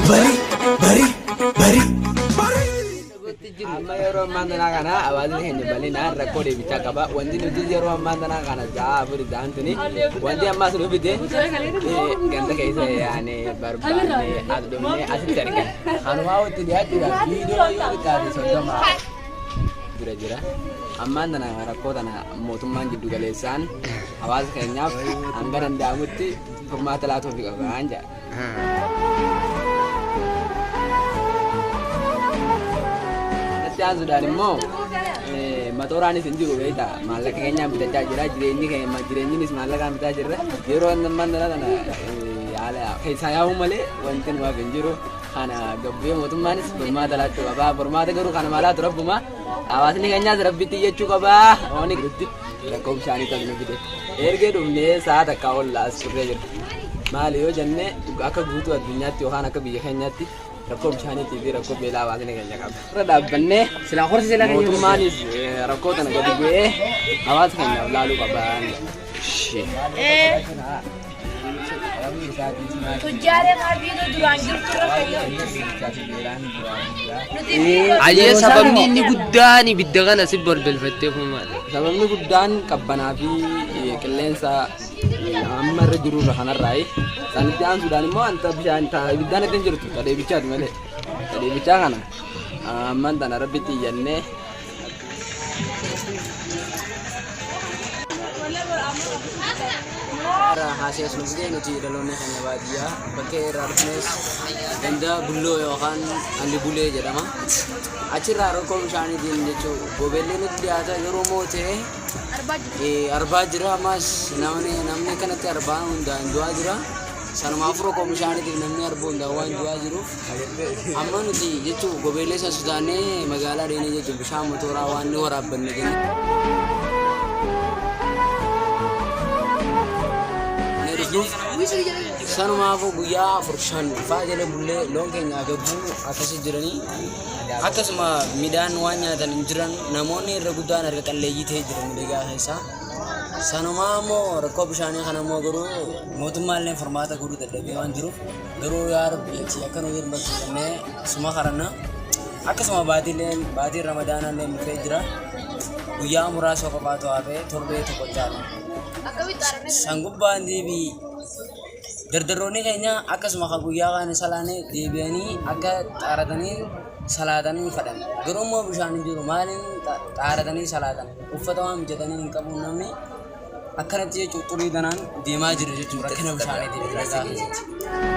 Bari, bari, bari, bari. Amma yeroo ammaan tanaa kana hawaasni keenya bal'inaan rakkoo deebichaa qaba. Wanti nuti yeroo ammaan tanaa kana sa'a afur ta'an tuni wanti ammaas nu fide ganda keessa yaane barbaanne as dhufnee asitti argina. Kanumaa walitti dhiyaachuudhaaf viidiyoo yoo xiqqaate 30 dura jira. Ammaan tana rakkoo tana mootummaan jiddu galeessaan hawaasa keenyaaf hanga danda'amutti furmaata laatuufi qaba jedha. Itti aansuudhaan immoo matooraanis hin jiru beektaa, maallaqa keenyaan bitachaa jira, jireenyi keenya jireenyinis maallaqaan bitaa jirra. Yeroo ammaan tana tana haala keessaa yaa'uu malee wanti nuuf hin jiru. Kana gabbee mootummaanis furmaata laachuu qaba. Furmaata garuu kana maalaatu rabbuma, hawaasni keenyaas rabbitti iyyachuu qaba. Ooni gidduutti rakkoo bishaanii kan nu fide. Ergee dhufnee sa'a takkaa ol as turree jirra. Maali yoo jenne, akka guutuu addunyaatti yookaan akka biyya keenyaatti rakkoo bishaaniitii fi rakkoo beelaa hawaasni keenya qaba. Irra dhaabbannee mootummaanis rakkoo tana gadi bu'ee hawaasa keenyaaf laaluu qaba. Tujjaaree kaarbiidoo duraan jirtu irra fayyadu. Nuti Ayyee, sababni inni guddaan ibidda kana si balbalfattee kun maali? Sababni guddaan qabbanaa fi qilleensa amma irra jiru irra kanarraayi. Sanitti aansuudhaan immoo wanta bishaan ibiddaan itti hin jirtu tadeebichaati malee. Tadeebichaa kana amman tana rabbitti iyyannee. Haasee nu fide, nuti dhaloonni keenya baadiyyaa bakkee irraa dhufnes ganda bulloo yookaan alli bulee jedhama. Achirraa rakkoo bishaaniitiin jechuun gobeellee nutti dhiyaata yeroo mootee arbaa jira, ammas namni akkanatti arbaa hundaan du'aa jira. Sanumaaf rakkoo bishaaniitiif namni arbuu hundaan waan du'aa jiruuf amma nuti jechuun gobeellee san sodaannee magaalaa deemnee jechuun bishaan motooraa waan ni waraabbanne jennee dhufnuuf, sanumaafuu guyyaa afur shan fa'aa jala bullee loon keenya agabbuu akkasii jiranii, akkasuma midhaan waan nyaatan hin jiran, namoonni irra guddaan harka qalleeyyii ta'ee jira miidhagaa keessaa. Sanumaa immoo rakkoo bishaanii kana immoo garuu mootummaallee furmaata godhuu dadhabee waan jiruuf, garuu yaa rabbi ati akka nu birmatu jennee suma kadhanna. Akkasuma baatiileen baatiin ramadaanaallee dhufee jira, guyyaa muraasa qofaatu hafee, torbee tokko caala. San gubbaan deebii dardarroonni keenya akkasuma kan guyyaa kaan salaane deebi'anii akka xaaratanii salaatanii fadhan, garuu immoo bishaan hin jiru, maaliin xaaratanii salaatan? Uffata waan mijatanii hin qabu, namni akkanatti jechuun xurii tanaan deemaa jira jechuudha rakkina bishaaniitiin miidhagaa keessatti.